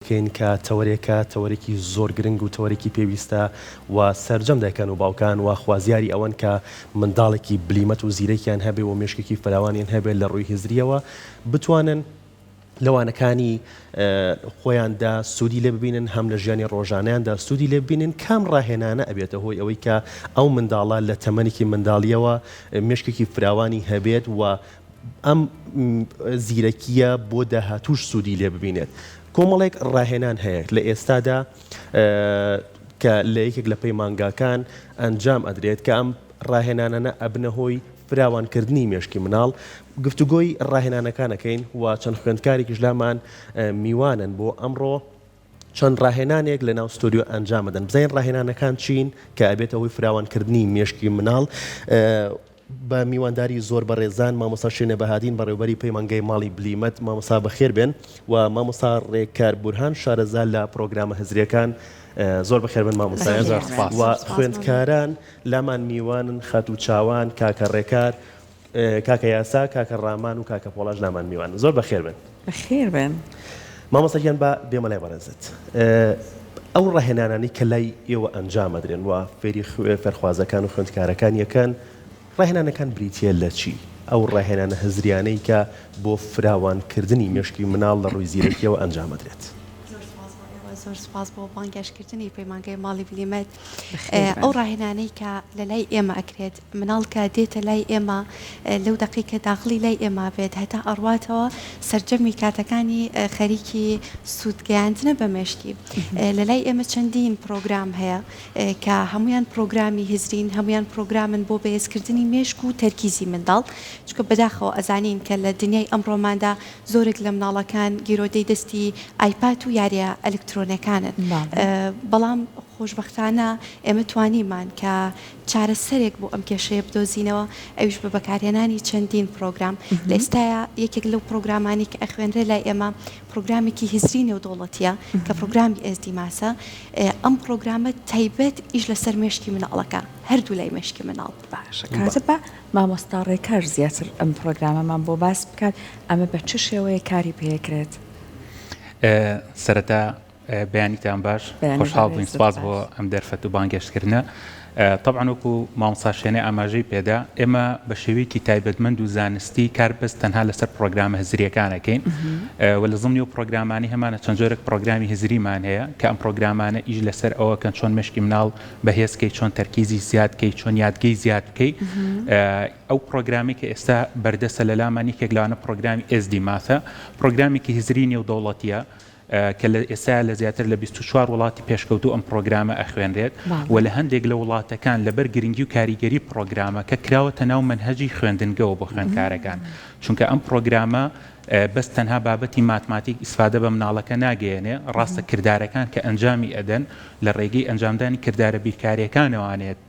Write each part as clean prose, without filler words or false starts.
بکەین کە تەوەرێکە تەوەرێکی زۆر گرنگ و تەوەرێکی پێویستە و سەرجەم دایکان و باوکان وا خوازیاری ئەوەن کە منداڵێکی بلیمەت و زیرەکیان هەبێ و مێشکێکی فراوانیان هەبێت لە ڕووی هزریەوە بتوانن لە وانەکانی خۆیاندا سوودی لێ ببینن هەم لە ژیانی ڕۆژانەیاندا سوودی لێ ببینن کام ڕاهێنانە ئەبێتە هۆی ئەوەی کە ئەو منداڵە لە تەمەنێکی منداڵیەوە مێشکێکی فراوانی هەبێت و ئەم زیرەکییە بۆ داهاتووش سوودی لێ ببینێت. کۆمەڵێک ڕاهێنان هەیە لە ئێستادا کە لە یەکێک لە پەیمانگاکان ئەنجام ئەدرێت کە ئەم ڕاهێنانانە ئەبنە هۆی فراوانکردنی مێشکی مناڵ. گفتوگۆی ڕاهێنانەکان ئەکەین و چەند خوێندکارێکیش لامان میوانن بۆ ئەمڕۆ چەند ڕاهێنانێک لە ناو ستۆدیۆ ئەنجام ئەدەن. بزانین ڕاهێنانەکان چین کە ئەبێتە هۆی فراوانکردنی مێشکی مناڵ. بە میوانداری زۆر بەڕێزان مامۆستا شێنە بەهادین بەڕێوبەری پەیمانگای ماڵی بلیمەت مامۆستا بەخێر بێن و مامۆستا ڕێکار بورهان شارەزا لە پڕۆگرامە هزریەکان زۆر بەخێر بن مامۆستایان زۆر سپاس. و خوێندکاران لامان میوانن خاتوو چاوان کاکە ڕێکار کاکە یاسا کاکە ڕامان و کاکە پۆڵاش لامان میوانن زۆر بەخێر بن. بەخێر بێن. مامۆستا گیان با بێمە لای بەڕێزت ئەو ڕاهێنانانەی کە لای ئێوە ئەنجام ئەدرێن و فێری فێرخوازەکان و خوێندکارەکان یەکەن ڕاهێنانەکان بریتییە لە چی؟ ئەو ڕاهێنانە هزریانەی کە بۆ فراوانکردنی مێشکی مناڵ لە ڕووی زیرەکیەوە ئەنجام ئەدرێت. زۆر سوپاس بۆ ئێوە، زۆر سوپاس بۆ بانگهێشتکردنی پەیمانگای ماڵی بلیمەت. ئەو ڕاهێنانەی کە لە لای ئێمە ئەکرێت، مناڵ کە دێتە لای ئێمە لەو دەقەی کە داخڵی لای ئێمە بێت هەتا ئەڕواتەوە سەرجەمی کاتەکانی خەریکی سوود گەیاندنە بە مێشکی. لە لای ئێمە چەندین پڕۆگرام هەیە کە هەموویان پڕۆگرامی هزرین، هەموویان پڕۆگرامن بۆ بەهێزکردنی مێشک و تەرکیزی منداڵ، چونکە بەداخەوە ئەزانین کە لە دنیای ئەمڕۆماندا زۆرێک لە مناڵەکان گیرۆدەی دەستی ئایپات و یارییە ئەلکترۆنیەکانن، بەڵام خۆشبەختانە ئێمە توانیمان کە چارەسەرێک بۆ ئەم کێشەیە بدۆزینەوە، ئەویش بە بەکارهێنانی چەندین پڕۆگرام. لە ئێستایا یەکێک لەو پڕۆگرامانەی کە ئەخوێنرێ لای ئێمە پڕۆگرامێکی هزری نێودەوڵەتییە کە پڕۆگرامی ئێس دی ماسە. ئەم پڕۆگرامە تایبەت ئیش لەسەر مێشکی مناڵەکە، هەردوو لای مێشکی مناڵ. باشە کاتە با مامۆستا ڕێکار زیاتر ئەم پڕۆگرامەمان بۆ باس بکات، ئەمە بە چ شێوەیەک کاری پێکرێت؟ سەرەتا بەیانیتان باش خۆشحاڵ بووین سپاس بۆ ئەم دەرفەت و بانگێشتکردنە طبعا وەکو مامۆستا شێنێ ئاماژەی پێدا ئێمە بە شێوەیەکی تایبەتمەند و زانستی کار بەس تەنها لەسەر پرۆگرامە هزریەکانەکەین و لە زمنی و پرۆگرامانی هەمانە چەند جۆرێک پرۆگرامی هزریمان هەیە کە ئەم پرۆگرامانە ئیش لەسەر ئەوەکەن چۆن مشکی مناڵ بەهێزکەی چۆن تەرکیزی زیاد کەی چۆن یادگەی زیاد بکەی ئەو پرۆگرامی کە ئێستا بەردەستە لە لامان یەکێک لەوانە پرۆگرامی ئێس دی ماثە پرۆگرامێکی هزری نێودەوڵەتیە کە لە ئێستایا لە زیاتر لە 24 وڵاتی پێشکەوتوو ئەم پڕۆگرامە ئەخوێنرێت و لە هەندێک لە وڵاتەکان لەبەر گرنگی و کاریگەری پڕۆگرامەکە کراوەتە ناو مەنهەجی خوێندنگەوە بۆ خوێندکارەکان چونکە ئەم پڕۆگرامە بەس تەنها بابەتی ماتماتیک ئیسفادە بە مناڵەکە ناگەیەنێ ڕاستە کردارەکان کە ئەنجامی ئەدەن لە ڕێگەی ئەنجامدانی کردارە بیرکاریەکانەوانێت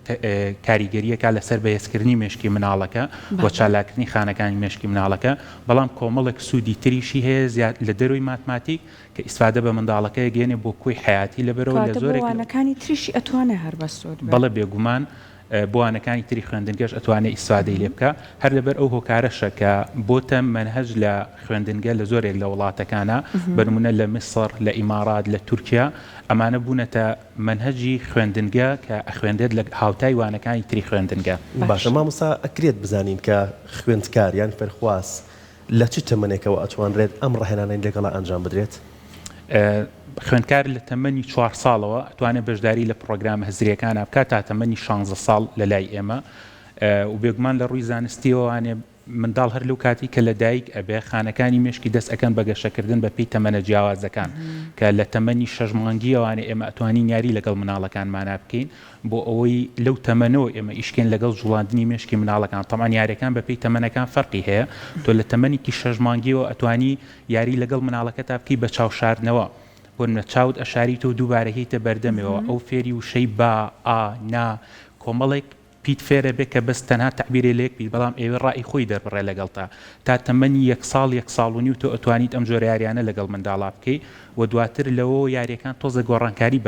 کاریگەرییەکە لەسەر بەهێزکردنی مێشکی مناڵەکە و چالاککردنی خانەکانی مێشکی مناڵەکە، بەڵام کۆمەڵێک سوودی تریشی هەیە زیاد لە دەرەوەی ماتماتیک کە ئیسفادە بە منداڵەکە ئەگەیەنێ بۆ کۆی حەیاتی لەبەرئەوە لە کەواتە بۆ زۆرێک لە. وانەکانی تریشی ئەتوانێ هەر بەسوود بێ. بەڵێ بێگومان بۆ وانەکانی تری خوێندنگەش ئەتوانێ ئیسفادەی لێ بکا، هەر لەبەر ئەو هۆکارەشە کە بۆتە مەنهەج لە خوێندنگە لە زۆرێک لە وڵاتەکانا بە نموونە لە میسڕ، لە ئیماڕات، لە تورکیا ئەمانە بوونەتە مەنهەجی خوێندنگە کە ئەخوێنرێت لە هاوتای وانەکانی تری خوێندنگە. باشە مامۆستا ئەکرێت بزانین کە خوێندکار یان فێرخواز لە چ تەمەنێکەوە ئەتوانرێت ئەم ڕاهێنانەی لەگەڵا ئەنجام بدرێت؟ خوێندکار لە تەمەنی چوار ساڵەوە ئەتوانێت بەشداری لە پڕۆگرامە هزرییەکانا بکات تا تەمەنی شانزە ساڵ لە لای ئێمە و بێگومان لە ڕووی زانستییەوە وانێ منداڵ هەر لەو کاتەی کە لە دایک ئەبێ خانەکانی مێشکی دەست ئەکەن بە گەشەکردن بە پێی تەمەنە جیاوازەکان کە لە تەمەنی شەش مانگیەوانێ ئێمە ئەتوانین یاری لەگەڵ مناڵەکانمانا بکەین بۆ ئەوەی لەو تەمەنەوە ئێمە ئیشکەین لەگەڵ جوڵاندنی مێشکی مناڵەکان تەبعەن یاریەکان بە پێی تەمەنەکان فەرقی هەیە تۆ لە تەمەنێکی شەش مانگیەوە ئەتوانی یاری لەگەڵ مناڵەکەتا بکەی بە چاو شاردنەوە بۆ نمونە چاوت ئەشاریتەوە دووبارە هێیتە بەردەمێەوە ئەو فێری وشەی با ئا نا کۆمەڵێک پیت فێرە بێ کە بەس تەنها تەعبیرێ لە یەک پیت بەڵام ئەیەوێ ڕائی خۆی دەربڕێ لەگەڵتا تا تەمەنی یەک ساڵ یەک ساڵ و نیو تۆ ئەتوانیت ئەم جۆرە یاریانە لەگەڵ منداڵا بکەی و دواتر لەوەوە یاریەکان تۆزێک گۆڕانکاری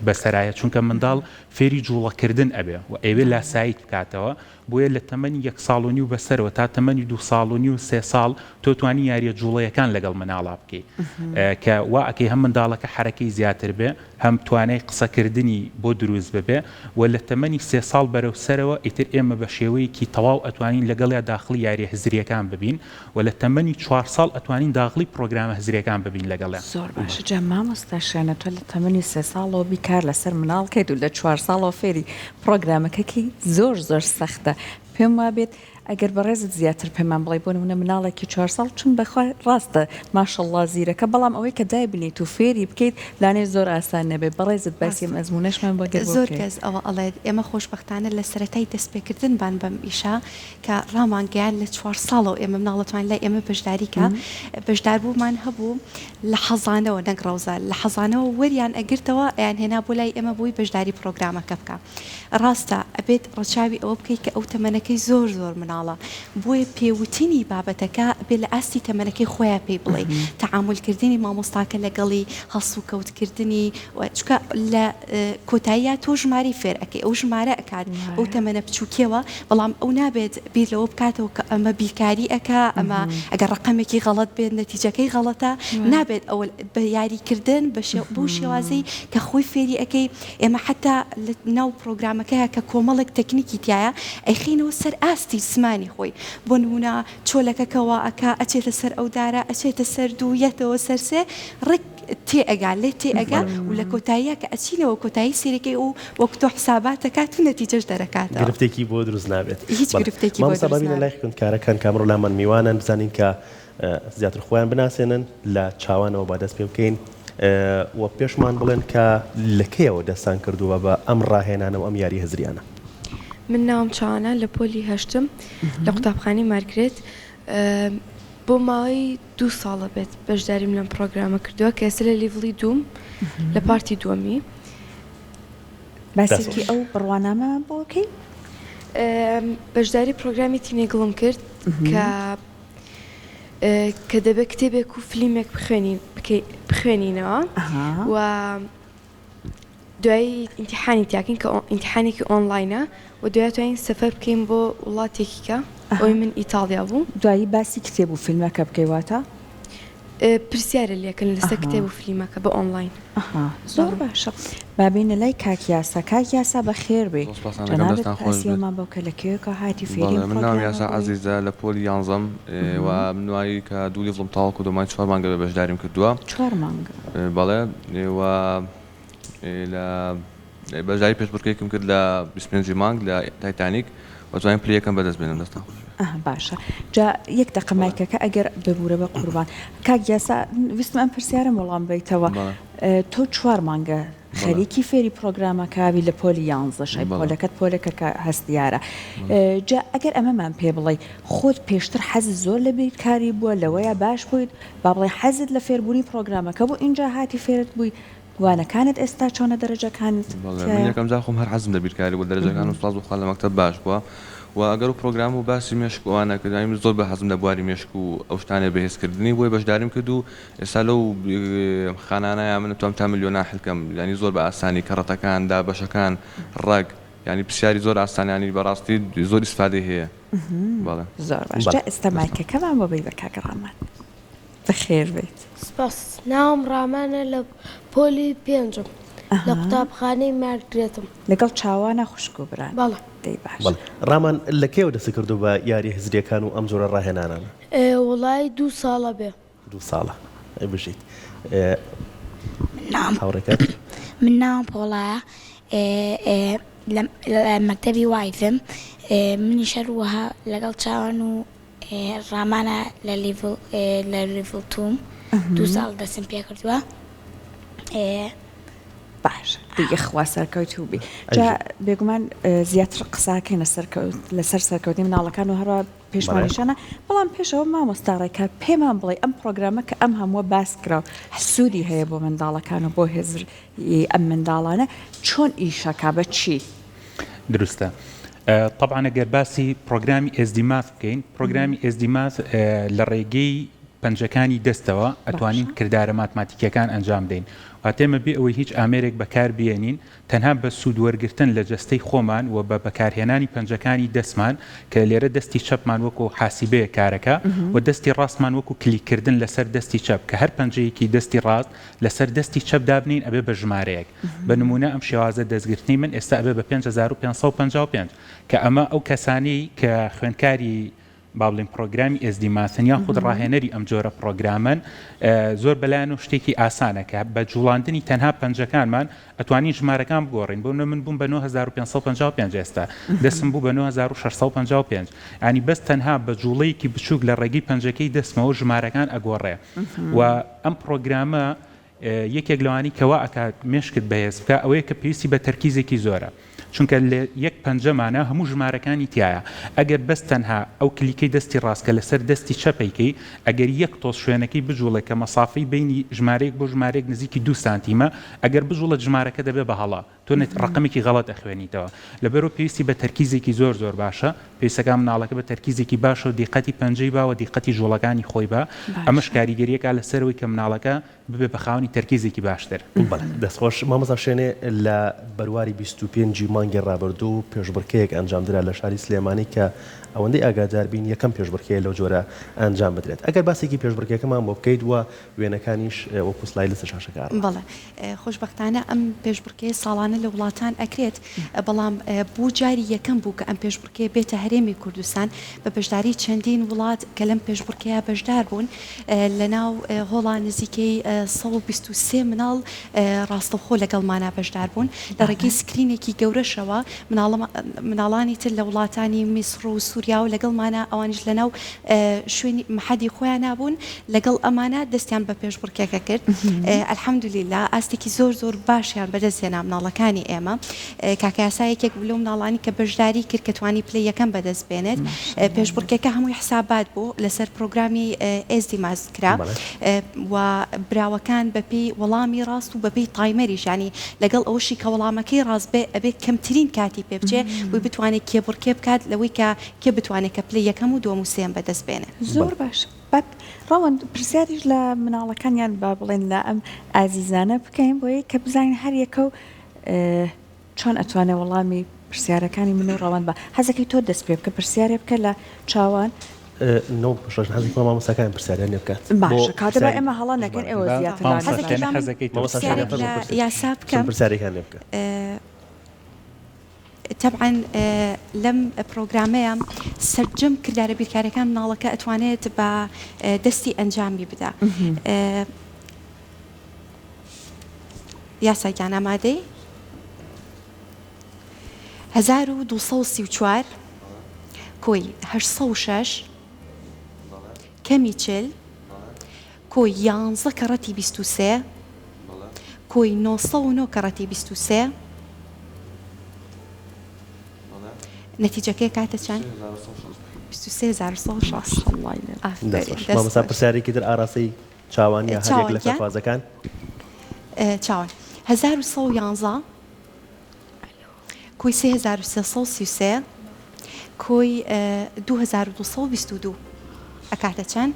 بەسەرایە چونکە منداڵ فێری جوڵە کردن ئەبێ و ئەیەوێ لاساییت بکاتەوە. بۆیە لە تەمەنی یەک ساڵ و نیو بەسەرەوە تا تەمەنی دوو ساڵ و نیو سێ ساڵ تۆ توانی یاریە جوڵەیەکان لەگەڵ مناڵا بکەی کە وا ئەکەی هەم منداڵەکە حەرەکەی زیاتر بێ هەم توانای قسەکردنی بۆ دروست ببێ و لە تەمەنی سێ ساڵ بەرەو سەرەوە ئیتر ئێمە بە شێوەیەکی تەواو ئەتوانین لەگەڵیا داخڵی یاریە هزریەکان ببین و لە تەمەنی چوار ساڵ ئەتوانین داغڵی پڕۆگرامە هزریەکان ببین لەگەڵیان. زۆر باشە جا مامۆستا شێنە تۆ لە تەمەنی سێ ساڵەوە بی کار لەسەر مناڵ کەیت و لە چوار ساڵەوە فێری پڕۆگرامەکە کەی زۆر زۆر سەختە پێم وابێت ئەگەر بەڕێزت زیاتر پێمان بڵێی بۆ نمونە مناڵێکی چوار ساڵ چون بەخوا ڕاستە ماشەڵڵا زیرەکە بەڵام ئەوەی کە دایبنیت و فێری بکەیت لانەیە زۆر ئاسان نەبێت بەڕێزت باسی ئەم ئەزموونەشمان بۆ گەر بۆ زۆر بکەی. کەس ئەوە ئەڵێت ئێمە خۆشبەختانە لە سەرەتای دەستپێکردنمان بەم ئیشە کە ڕامانگەیاند لە چوار ساڵەوە ئێمە مناڵ ئەتوانێت لای ئێمە بەشداری کا بەشداربوومان هەبوو لە حەزانەوە نەک ڕەوزە لە حەزانەوە وەریان ئەگرتەوە ئەیان هێنا بۆ لای ئێمە بۆی بەشداری پڕۆگرامەکە بکا ڕاستە ئەبێت ڕەچاوی ئەوە بکەی کە ئەو تەمەنەکەی زۆر زۆر مناڵە بۆیە پێوتنی بابەتەکە ئەبێ لە ئاستی تەمەنەکەی خۆیا پێی بڵێی تەعامول کردنی مامۆستاکە لەگەڵی هەڵسوکەوت کردنی چونکە لە کۆتاییا تۆ ژمارەی فێر ئەکەی ئەو ژمارە ئەکات بەو تەمەنە بچوکیەوە بەڵام ئەو نابێت بیر لەوە بکاتەوە کە ئەمە بیرکاری ئەکا ئەمە ئەگەر ڕەقەمێکی غەڵەت بێت نەتیجەکەی غەڵەتە نابێت ئەوە بە یاریکردن بە بەو شێوازەی کە خۆی فێری ئەکەی ئێمە حەتا لە ناو پڕۆگرامەکەیا کە کۆمەڵێک تەکنیکی تیایە ئەیخەینەوە سەر ئاستی زمانی خۆی بۆ نمونە چۆلەکە کە وا ئەکا ئەچێتە سەر ئەو دارە ئەچێتە سەر دوو یەتەوە سەر سێ ڕێک تێ ئەگا لێت تێ ئەگا و لە کۆتاییا کە ئەچینەوە کۆتایی سەیرەکەی و وەک تۆ حسابات ئەکات و نەتیجەش دەرەکاتەوە. گرفتێکی بۆ دروست نابێت. هیچ بەڵێ گرفتێکی بۆ مامۆستا دروست با بینە نابێت. لای خوێندکارەکان کە ئەمڕۆ لامان میوانن بزانین کە زیاتر خۆیان بناسێنن لە چاوانەوە با دەست پێ بکەین و پێشمان بڵێن کە لە کەیەوە دەستان کردووە بە ئەم ڕاهێنانە و ئەم یاری هزریانە؟ من ناوم چاوانە لە پۆلی هەشتم لە قوتابخانەی مارگرێت بۆ ماوەی دوو ساڵە بێت بەشداریم لەم پڕۆگرامە کردووە کە ئێستا لە level ی دووم لە part ی دووەمی. باسێکی ئەو بڕوانامەمان بۆ ئەکەی؟ بەشداری پڕۆگرامی تینێگڵم کرد کە کە دەبێت کتێبێک و فلیمێک بخوێنین بخوێنینەوە و دوایی ئیمتیحانی تیاکەین کە ئیمتیحانێکی ئۆنلاینە و دوای توانین سەفەر بکەین بۆ وڵاتێکی کە ئەوەی من ئیتاڵیا بوو. دوایی باسی کتێب و فیلمەکە بکەی واتە؟ پرسیارە لێکن لەسەر کتێب و فلیمەکە بە ئۆنلاین. ئەها زۆر باشە با بێینە لای کاک یاسا کاک یاسا بەخێر بێی زۆر سوپاستان دەکەم جەنابت دەستتان خۆش بێت. پاسیەومان بۆ کە لە کوێکەوە هاتی فێری بەڵێ ئەم من ناوم پڕۆگرامە یاسا بووی؟ عەزیزە لە پۆلی یانزەم و من وای کە دوو level م تەواو کردووە ماوەی چوار مانگە بێ بەشداریم کردووە. چوار مانگە. بەڵێ و لە بەشداری پێشبڕکێکم کرد لە 25 مانگ لە تایتانیک و توانیم پلەی یەکەم بەدەست بێنم دەستتان خۆش بێت. ئەها باشە جا یەک دەقە بەڵێ. مایکەکە ئەگەر ببورە بە قوربان کاک یاسا ویستم ئەم پرسیارەم وەڵام بەیتەوە بەڵێ. تۆ چوار مانگە بەڵێ. خەریکی فێری پڕۆگرامەکە بی لە پۆلی یانزەشای بەڵێ. پۆلەکەت پۆلێکە کە هەستیارە بەڵێ. جا ئەگەر ئەمەمان پێ بڵێی خۆت پێشتر حەزت زۆر لە بیرکاری بووە لەوەیا باش بوویت با بڵێین حەزت لە فێربوونی پڕۆگرامەکە بوو ئینجا هاتی فێرت بووی وانەکانت ئێستا چۆنە دەرەجەکانت بەڵێ من تیایە؟ یەکەم جار خۆم هەر حەزم لە بیرکاری بوو دەرەجەکانم سوپاس بۆ خوا لە مەکتەب باش بووە و ئەگەر و پڕۆگرام و باسی مێشک و ئەوانە کرد یانی من زۆر بە حەزم لە بواری مێشک و ئەو شتانەی بەهێزکردنی بۆیە بەشداریم کرد و ئێستا لەو خانانەیا من ئەتوانم تا ملیۆنان حل کەم یانی زۆر بە ئاسانی کەڕەتەکان دابەشەکان ڕەگ یانی پرسیاری زۆر ئاسان یانی بەڕاستی زۆر ئیسفادەی هەیە بەڵێ. زۆر باش جا ئێستا مایکەکەمان بۆ بەی بە کاک ڕامان بەخێر بێیت. سپاس ناوم ڕامانە لە پۆلی پێنجم لە قوتابخانەی مارگرێتم. لەگەڵ چاوانە خوشک و بران؟ بەڵێ. دەی باشە. بەڵێ ڕامان لە کەیەوە دەستت کردووە بە یاریە هزریەکان و ئەم جۆرە ڕاهێنانانە؟ وەڵایی دوو ساڵە بێ. دوو ساڵە ئەی بژیت هاوڕێکەت؟ من ناوم پۆڵایە لە مەکتەبی وایڤم منیش هەروەها لەگەڵ چاوان و ڕامانە لە level لە level two م دوو ساڵ دەستم پێکردووە. باشە یەخوا سەرکەوتوو بی جا بێگومان زیاتر قساکەین لەسەر سەرکەوتنی مناڵەکان و هەروە پێشمانیشانە بەڵام پێش ئەوە مامۆستا ڕێکار پێمان بڵێ ئەم پڕۆگرامە کە ئەم هەمووە باس کرا و سوودی هەیە بۆ منداڵەکان و بۆ هزر ی ئەم منداڵانە چۆن ئیشەکا بە چی؟ دروستە تەبعەن ئەگەر باسی پڕۆگرامی SD Math بکەین پڕۆگرامی SD Math لە ڕێگەی پەنجەکانی دەستەوە ئەتوانین کردارە ماتماتیکیەکان ئەنجام بدەین. واتە ئێمە بێ ئەوەی هیچ ئامێرێک بەکار بێنین تەنها بە سوود وەرگرتن لە جەستەی خۆمان و بە بەکارهێنانی پەنجەکانی دەستمان کە لێرە دەستی چەپمان وەکو حاسیبەیەک کارەکا و دەستی ڕاستمان وەکو کلیک کردن لەسەر دەستی چەپ کە هەر پەنجەیەکی دەستی ڕاست لەسەر دەستی چەپ دابنێین ئەبێ بە ژمارەیەک بە نموونە ئەم شێوازە دەستگرتنەی من ئێستا ئەبێ بە 5555 کە ئەمە ئەو کەسانەی کە خوێندکاری با بڵێین پڕۆگرامی ئێس دی ماسن یاخود ڕاهێنەری ئەم جۆرە پڕۆگرامەن زۆر بەلایەن و شتێکی ئاسانە کە بە جوڵاندنی تەنها پەنجەکانمان ئەتوانین ژمارەکان بگۆڕین بۆ من بووم بە 9555 ئێستا دەستم بوو بە 9655 ینی بەس تەنها بە جوڵەیەکی بچووک لە ڕێگەی پەنجەکەی دەستمەوە ژمارەکان ئەگۆڕێ و ئەم پڕۆگرامە یەکێک لەوانەی کە وا ئەکات مێشکت بەهێز بکا ئەوەیە کە پێویستی بە تەرکیزێکی زۆرە چونکە لە یەک پەنجەمانا هەموو ژمارەکانی تیایە ئەگەر بەس تەنها ئەو کلیکەی دەستی ڕاست کە لەسەر دەستی چەپ ئەیکەی ئەگەر یەک تۆز شوێنەکەی بجوڵێ کە مەسافەی بەینی ژمارەیەک بۆ ژمارەیەک نزیکی دوو سانتیمە ئەگەر بجوڵێت ژمارەکە دەبێ بە هەڵە تۆ نەت ڕەقەمێکی غەڵەت ئەخوێنیتەوە لەبەرئەوە پێویستی بە تەرکیزێکی زۆر زۆر باشە پێویستەکا مناڵەکە بە تەرکیزێکی باشەوە دیقەتی پەنجەی با وە دیقەتی جوڵەکانی خۆی با ئەمەش کاریگەریەکا لەسەرەوەی کە مناڵەکە ببێ بە خاوەنی تەرکیزێکی باشتر. بەڵێ دەست خۆش مامۆستا شێنێ لە بەرواری 25 ی مانگی ڕابردوو پێشبڕکێیەک ئەنجامدرا لە شاری سلێمانی کە ئەوەندەی ئاگادار بین یەکەم پێشبڕکێیە لەو جۆرە ئەنجام بدرێت ئەگەر باسێکی پێشبڕکێکەمان بۆ بکەیت وە وێنەکانیش وەکو سلاید لەسەر شاشەکە ئەڕوات. بەڵێ خۆشبەختانە ئەم پێشبڕکێیە ساڵانە لە وڵاتان ئەکرێت، بەڵام بۆ جاری یەکەم بوو کە ئەم پێشبڕکێیە بێتە هەرێمی کوردستان بە بەشداری چەندین وڵات کە لەم پێشبڕکێیە بەشدار بوون لەناو هۆڵا نزیکەی 123 مناڵ ڕاستەوخۆ لەگەڵمانا بەشدار بوون لە ڕێگەی سکرینێکی گەورەشەوە مناڵانی تر لە وڵاتانی میسڕ و سوریاوە لەگەڵمانا ئەوانیش لەناو شوێنی محەدی خۆیانا بوون لەگەڵ ئەمانە دەستیان بە پێشبڕکێکە کرد الحمدللە ئاستێکی زۆر زۆر باشیان بەدەست هێنا مناڵەکانی ئێمە کاکە یاسا یەکێک بوو لەو مناڵانی کە بەشداری کرد کە توانی پلەی یەکەم بەدەست بێنێت پێشبڕکێکە هەمووی حسابات بوو لەسەر پرۆگرامی ئێس دی ماس کرا و براوەکان بەپێی وەڵامی ڕاست و بەپێی timer یش ینی لەگەڵ ئەوەشی کە وەڵامەکەی ڕاست بێ ئەبێ کەمترین کاتی پێ بچێ بۆی بتوانێت کێبڕکێ بکات لەوەی کە کێ بتوانێت کە پلەی یەکەم و دووەم و سێیەم بەدەست بێنێ. زۆر باش با ڕەوەند پرسیاریش لە مناڵەکان یان با بڵێن لە ئەم ئازیزانە بکەین بۆیە کە بزانین هەر یەکە و چۆن ئەتوانێ وەڵامی پرسیارەکانی من و ڕەوەند بە حەزەکەی تۆ دەست پێ بکە پرسیارێ بکە لە چاوان. نەوەک پشت حەزەکەم مامۆستاکان پرسیاریان لێ بکات باشە کاتە با ئێمە هەڵە نەکەین ئێوە زیاتر حەزەکەی با من پرسیارێک لە یاسا بکەم پرسیارێکیان لێ بکە. تەبعەن لەم پڕۆگرامەیا سەرجەم کردارە بیرکاریەکان مناڵەکە ئەتوانێت بە دەستی ئەنجامی بدا. یاسا گیان ئامادەی؟ 1234 کۆی 806 کەمی 40 کۆی یانزە کەڕەتی 23 کۆی 909 کەڕەتی 23 نەتیجەکەی کاتە چەند؟ 23160 ئافەرین مامۆستا پرسیارێکی تر ئاراستەی چاوان یا هەر یەک لە فێرخوازەکان؟ چاوان 1111 کۆی 3333 کۆی 2222 ئەکاتە چەند؟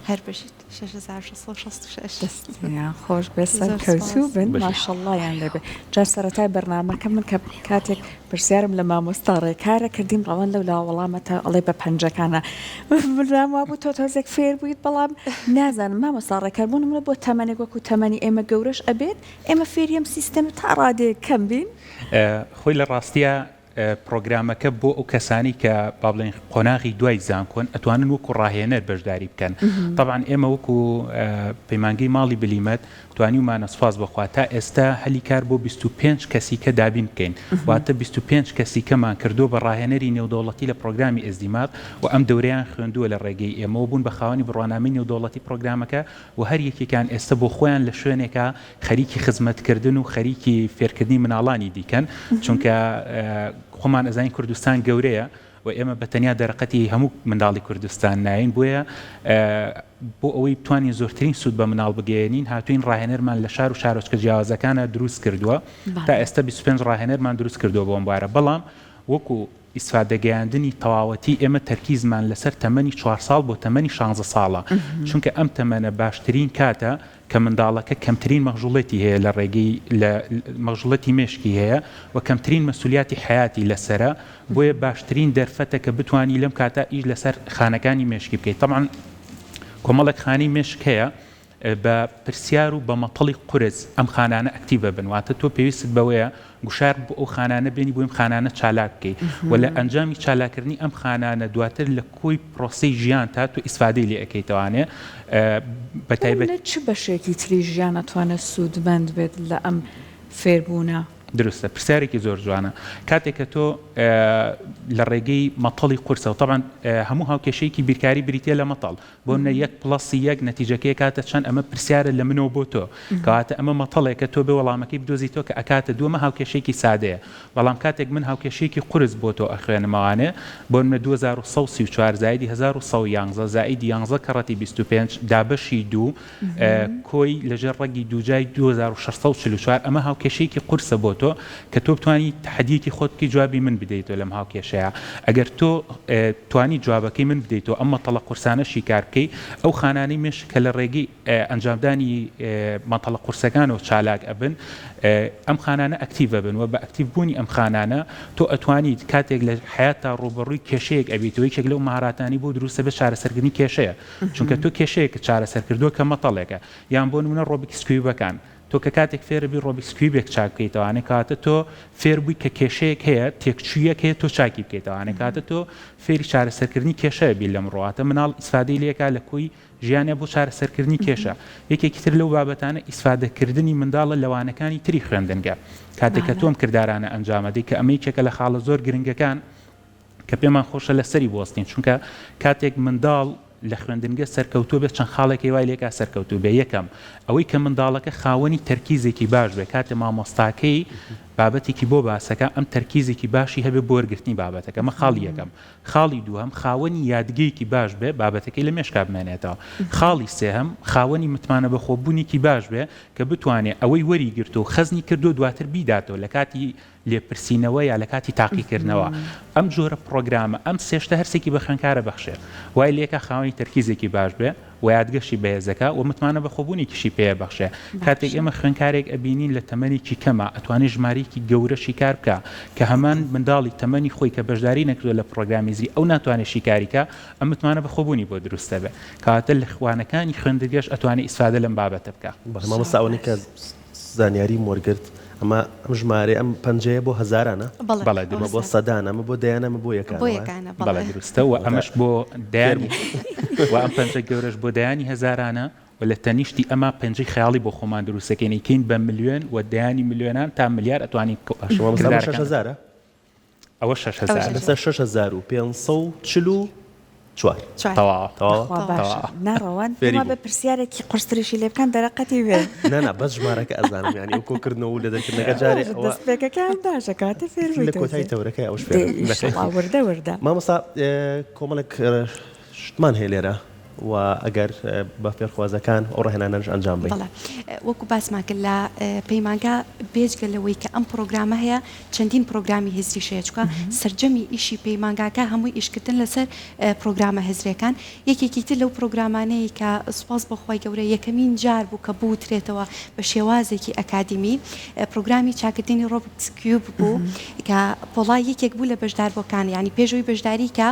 هەر بژیت 6666 دەستیان خۆش بێ سەرکەوتوو بن ماشەڵڵایان لێبێ جا سەرەتای بەرنامەکە من کە کاتێک پرسیارم لە مامۆستا ڕێکارە کردیم ڕەوەند لەولا وەڵامە تا ئەڵێ بە پەنجەکانە من لام وابوو تۆ تۆزێک فێر بوویت بەڵام نازانم مامۆستا ڕێکار بۆ نمونە بۆ تەمەنێک وەکو تەمەنی ئێمە گەورەش ئەبێت ئێمە فێری ئەم سیستەمە تا ڕادەیەک کەم بین. خۆی لە ڕاستیا پڕۆگرامەکە بۆ ئەو کەسانەی کە با بڵێین قۆناغی دوای زانکۆن ئەتوانن وەکو ڕاهێنەر بەشداری بکەن تەبعەن ئێمە وەکو پەیمانگەی ماڵی بلیمەت توانیومانە سوپاس بۆ خوا تا ئێستا هەلی کار بۆ 25 کەسی کە دابین بکەین واتە 25 کەسی کەمان کردووە بە ڕاهێنەری نێودەوڵەتی لە پرۆگرامی ئێس دی ماپ و ئەم دەورەیان خوێندووە لە ڕێگەی ئێمەوە بوون بە خاوەنی بڕوانامەی نێودەوڵەتی پرۆگرامەکە و هەر یەکێکیان ئێستا بۆ خۆیان لە شوێنێکا خەریکی خزمەتکردن و خەریکی فێرکردنی مناڵانی دیکەن چونکە خۆمان ئەزانین کوردستان گەورەیە و ئێمە بە تەنیا دەرەقەتی هەموو منداڵی کوردستان ناین بۆیە بۆ ئەوەی بتوانین زۆرترین سوود بە مناڵ بگەیەنین هاتوین ڕاهێنەرمان لە شار و شارۆچکە جیاوازەکانە دروست کردووە تا ئێستا 25 ڕاهێنەرمان دروست کردووە بۆم بارە بەڵام وەکو. ئیسفادەگەیاندنی تەواوەتی ئێمە تەرکیزمان لەسەر تەمەنی چوار ساڵ بۆ تەمەنی شانزە ساڵە چونکە ئەم تەمەنە باشترین کاتە کە منداڵەکە کەمترین مەغژوڵێتی هەیە لە ڕێگەی لە مەغژوڵەتی مێشکی هەیە و کەمترین مەسولیاتی حەیاتی لەسەرە بۆیە باشترین دەرفەتە کە بتوانی لەم کاتە ئیش لەسەر خانەکانی مێشکی بکەیت تەبعەن کۆمەڵێک خانەی مێشک هەیە بە پرسیار و بە مەتەڵی قورس ئەم خانانە ئەکتیڤ ئەبن واتە تۆ پێویستت بەوەیە گوشار بۆ ئەو خانانە بێنی بۆ ئەم خانانە چالاک بکەی و لە ئەنجامی چالاکردنی ئەم خانانە دواتر لە کۆی پرۆسەی ژیان تا تۆ ئیسفادەی لێ ئەکەیتەوانێ بە تایبەت لە چ بەشێکی تری ژیان ئەتوانێت سوودمەند بێت لە ئەم فێربوونە؟ دروستە پرسیارێکی زۆر جوانە کاتێک کە تۆ لە ڕێگەی مەتەڵی قورسەوە تەبعەن هەموو هاوکێشەیەکی بیرکاری بریتیە لە مەتەڵ بۆ منە یەک پڵەسی یەک نەتیجەکەی ئەکاتە چەند ئەمە پرسیارە لە منەوە بۆ تۆ کەواتە ئەمە مەتەڵێکە تۆ بێ وەڵامەکەی بدۆزیتەوە کە ئەکاتە دوو ئەمە هاوکێشەیەکی سادەیە بەڵام کاتێک من هاوکێشەیەکی قورس بۆ تۆ ئەخوێنمەوانێ بۆ منە 2134 زایدی 1111 زائیدی یانزە کەڕەتی 25 دابەشی دوو کۆی لەژێر ڕەگی دووجای 2644 ئەمە هاوکێشەیەکی قورسە بۆ تۆ کە تۆ بتوانی تەحەدیەکی خۆت بکەی جوابی من بدەیتەوە لەم هاوکێشەیە ئەگەر تۆ توانی جوابەکەی من بدەیتەوە ئەم مەتەڵە قورسانە شیکار بکەی ئەو خانانەی مێشک کە لە ڕێگەی ئەنجامدانی مەتەڵە قورسەکانەوە چالاک ئەبن ئەم خانانە ئەکتیڤ ئەبن و بە ئەکتیڤ بوونی ئەم خانانە تۆ ئەتوانیت کاتێک لە حەیاتتا ڕووبەڕووی کێشەیەک ئەبیتەوە یەکێک لەو مەهاراتانەی بۆ دروست ئەبێت چارەسەرکردنی کێشەیە چونکە تۆ کێشەیەکت چارەسەر کردووە کە مەتەڵێکە یان بۆ نمونە Rubik's Cube ەکان تۆ کە کاتێک فێرەبی Rubik's Cube ێک چاک بکەیتەوانێ کەواتە تۆ فێر بووی کە کێشەیەک هەیە تێکچوویەک هەیە تۆ چاکی بکەیتەوانێ کەواتە تۆ فێری چارەسەرکردنی کێشە بی لەم ڕواتە مناڵ ئیسفادەی لێکا لە کۆی ژیانیا بۆ چارەسەرکردنی کێشە یەکێکی تر لەو بابەتانە ئیسفادەکردنی منداڵە لە وانەکانی تری خوێندنگە کاتێک کە تۆ ئەم کردارانە ئەنجامەدەی کە ئەمە یەکێکە لە خاڵە زۆر گرنگەکان کە پێمان خۆشە لەسەری بوەستین چونکە کاتێک منداڵ لە خوێندنگە سەرکەوتوو بێت چەند خاڵێکی وای لێکا سەرکەوتوو بێ یەکەم ئەوەی کە منداڵەکە خاوەنی تەرکیزێکی باش بێ کاتێ مامۆستاکەی بابەتێکی بۆ باسەکە ئەم تەرکیزێکی باشی هەبێ بۆ وەرگرتنی بابەتەکە ئەمە خاڵی یەکەم خاڵی دووهەم خاوەنی یادگەیەکی باش بێ بابەتەکەی لە مێشکا بمێنێتەوە خاڵی سێهەم خاوەنی متمانە بەخۆبوونێکی باش بێ کە بتوانێ ئەوەی وەری گرتوو خەزنی کردو دواتر بیداتەوە لە کاتی لێپرسینەوە یا لە کاتی تاقیکردنەوە ئەم جۆرە پڕۆگرامە ئەم سێ شتە هەرسێکی بە خوێندکارە بەخشێ وای لێکا خاوەنی تەرکیزێکی باش بێ و یادگەشی بەهێزەکا و متمانە بەخۆبوونێکیشی پێ بەخشێ کاتێک ئێمە خوێندکارێک ئەبینین لە تەمەنێکی کەما ئەتوانێ ژمارەیەکی گەورە شیکار بکا کە هەمان منداڵی تەمەنی خۆی کە بەشداری نەکردوە لە پڕۆگرامی زری ئەو ناتوانێ شیکاری کا ئەم متمانە بەخۆبوونی بۆ دروست دەبێ کەواتە لە وانەکانی خوێندنگەش ئەتوانێ ئیسفادە لەم بابەتە بکا. بەڵێ مامۆستا ئەوەنەی کە زانیاریم وەرگرت ئەمە ئەم ژمارەیە ئەم پەنجەیە بۆ هەزارانە؟ بەڵێ بەڵێ ئەمە بۆ دروستە. سەدانە ئەمە بۆ دەیانە ئەمە بۆ یەکانە بۆ وایە؟ یەکانە بەڵێ بەڵێ. دروستە و ئەمەش بۆ دەیانی و ئەم پەنجە گەورەش بۆ دەیانی هەزارانە و لە تەنیشتی ئەمە پەنجەی خەیاڵی بۆ خۆمان دروست دەکەین ئەیکەین بە ملیۆن و دەیانی ملیۆنان تا ملیار ئەتوانین باشە مامۆستا ئەمە کردارەکان 6000ە؟ ئەوە 6000. لەسەر 6544. چوار. تەواوە. تەواوە؟ خوا باشە تەواوە. ناڕەوان فێری پێم وابێ بووم. پرسیارێکی قورستریشی لێ بکەن دەرەقەتی بێ. نا نا بەس ژمارەکە ئەزانم یانی ئەو کۆکردنەوە و لێدەرکردنەکە جارێ باشە ئەوە دەستپێکەکەیان باشە کەواتە فێر بووی لە کۆتایی تۆزێ. تەورەکەی ئەوەش دەی فێرم. ئیشەڵا وردە وردە. مامۆستا کۆمەڵێک شتمان هەیە لێرە و ئەگەر بە فێرخوازەکان ئەو ڕاهێنانانەش ئەنجام بەین. بەڵێ وەکو باسمان کرد لە پەیمانگا بێجگە لەوەی کە ئەم پڕۆگرامە هەیە چەندین پڕۆگرامی هزریش هەیە چونکە سەرجەمی ئیشی پەیمانگاکە هەمووی ئیشکردن لەسەر پڕۆگرامە هزریەکان یەکێکی تر لەو پڕۆگرامانەی کە سوپاس بۆ خوای گەورە یەکەمین جار بوو کە بوترێتەوە بە شێوازێکی ئەکادیمی پڕۆگرامی چاکردنی Rubik's Cube بوو کە پۆڵا یەکێک بوو لە بەشداربووەکان یانی پێش ئەوەی بەشداری کە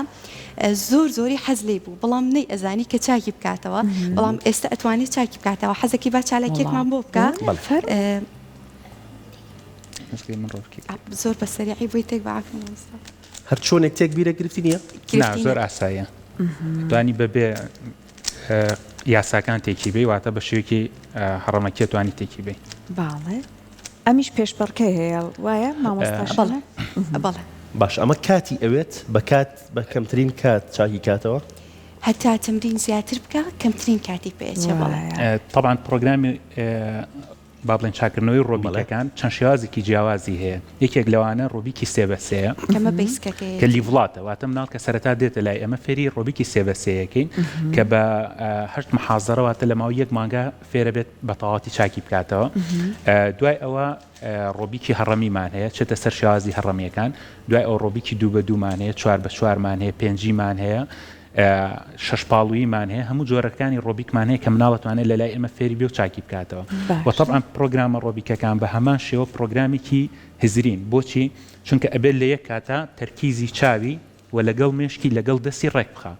زۆر زۆری حەز لێی بوو بەڵام نەی ئەزانی کە چاکی بکاتەوە بەڵام ئێستا ئەتوانێت چاکی بکاتەوە حەزەکەی با چالاکیەکمان بۆ بکە زۆر بە سەریعی بۆی تێک بە عافیە مامۆستا. هەر چۆنێک تێک بیرە گرفتی نییە؟ نا زۆر ئاساییە توانی بەبێ یاساکان تێکی بی واتە بە شێوەیەکی هەڕەمەکیە توانی تێکی بی. باڵێ ئەمیش پێشبڕکێ هەیە وایە مامۆستا شەنە؟ بەڵێ. باشە ئەمە کاتی ئەوێت بە کات بە کەمترین کات چاکی کاتەوە؟ هەتا تەمرین زیاتر بکا کەمترین کاتی پێ ئەچێ بەڵێ. تەبعەن پڕۆگرامی. با بڵێن چاکردنەوەی ڕۆبیکەکان چەند شێوازێکی جیاوازی هەیە یەکێک لەوانە ڕۆبیکی سێ بە سێیە کە level اتە واتە مناڵ کە سەرەتا دێتە لای ئێمە فێری ڕۆبیکی سێ بە سێیەکەین کە بە هەشت محازەرە واتە لە ماوەی یەک مانگا فێرە بێت بە تەواوەتی چاکی بکاتەوە دوای ئەوە ڕۆبیکی هەڕەمیمان هەیە چێتە سەر شێوازی هەڕەمیەکان دوای ئەو ڕۆبیکی دوو بە دوومان هەیە چوار بە چوارمان هەیە پێنجیمان هەیە شەش پاڵوییمان هەیە هەموو جۆرەکانی ڕۆبیکمان هەیە کە مناڵ ئەتوانێت لە لای ئێمە فێری بێ و چاکی بکاتەوە و تەبعەن پڕۆگرامە ڕۆبیکەکان بە هەمان شێوە پڕۆگرامێکی هزرین بۆچی چونکە ئەبێت لە یەک کاتا تەرکیزی چاوی و لەگەڵ مێشکی لەگەڵ دەستی ڕێک بخا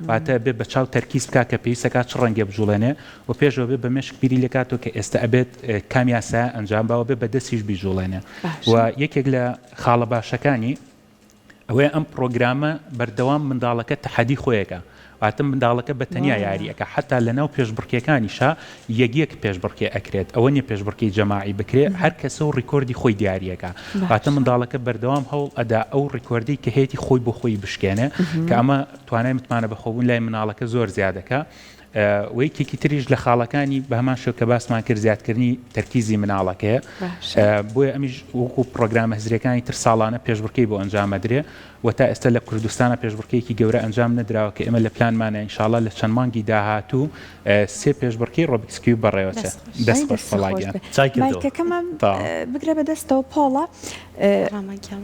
واتە ئەبێ بە چاو تەرکیز بکا کە پێویستەکا چ ڕەنگێ بجوڵێنێ و پێشەوە بێ بە مێشک بیری لێکاتەوە کە ئێستا ئەبێت کام یاسایە ئەنجام با و بێ بە دەستیش بیجوڵێنێ و یەکێک لە خاڵە باشەکانی ئەوەیە ئەم پڕۆگرامە بەردەوام منداڵەکە تەحەدی خۆیەکە واتە منداڵەکە بە تەنیا یاری ئەکا حەتا لەناو پێشبڕکێکانیشا یەک یەک پێشبڕکێ ئەکرێت ئەوە نیە پێشبڕکێی جەماعی بکرێ هەر کەسە و ڕیکۆردی خۆی دیاریەکا واتە منداڵەکە بەردەوام هەوڵ ئەدا ئەو ڕیکۆردەی کە هەیەتی خۆی بۆ خۆی بشکێنێ کە ئەمە توانای متمانە بەخۆبوون لای مناڵەکە زۆر زیادەکا و یەکێکی تریش لە خاڵەکانی بە هەمان شێوە کە باسمان کرد زیادکردنی تەرکیزی مناڵەکەیە بۆیە ئەمیش وەکو پرۆگرامە هزریەکانی تر ساڵانە پێشبڕکێی بۆ ئەنجام ئەدرێ و تا ئێستا لە کوردستانە پێشبڕکێیەکی گەورە ئەنجام نەدراوە کە ئێمە لە پلانمانە ئینشاڵا لە چەند مانگی داهاتوو سێ پێشبڕکێی Rubik's Cube بەڕێوەچێ دەست خۆش فەڵا گیان. مایکەکەمان بگرە بەدەستەوە پۆڵا.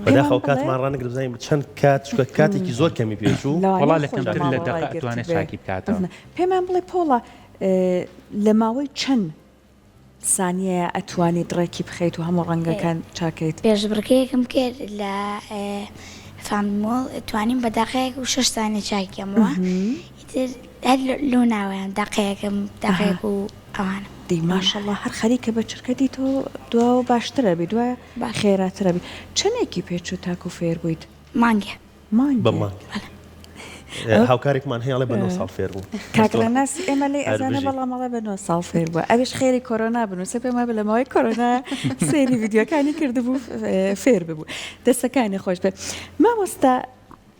بەداخەوە کاتمان ڕانەگرت بزانین چەند کات چونکە کاتێکی زۆر کەمی پێچوو. وەڵا لە کەمتر لە دەقە ئەتوانێت چاکی بکاتەوە. پێمان بڵێ پۆڵا لە ماوەی چەند سانیەیە ئەتوانیت ڕێکی بخەیت و هەموو ڕەنگەکان چاکەیت؟ پێشبڕکێیەکم کرد لە فامیلی مۆڵ توانیم بە دەقەیەک و شەش سانیە چاکی کەمەوە ئیتر هەر لەو ناوەیان دەقەیەکم دەقەیەک و ئەوانە. دەی ماشەڵا هەر خەریکە بە چرکە دی تۆ دواوە باشترە بی دوایە خێراترە بی چەنێکی پێ چوو تاکو فێر بوویت؟ مانگێ. مانگێ؟ بە مانگ بەڵێ. هاوکارێکمان هەیە ئەڵێ بە نۆ ساڵ فێر بووم. کاک ڕێناسی ئێمە لێی ئەزانێ بەڵام ئەڵێ بە نۆ ساڵ فێر بووە ئەویش خێری کۆرۆنا بنووسێ پێم وابێ لە ماوەی کۆرۆنا سەیری ڤیدیۆکانی کردبوو فێر ببوو دەستەکانی خۆش بێ مامۆستا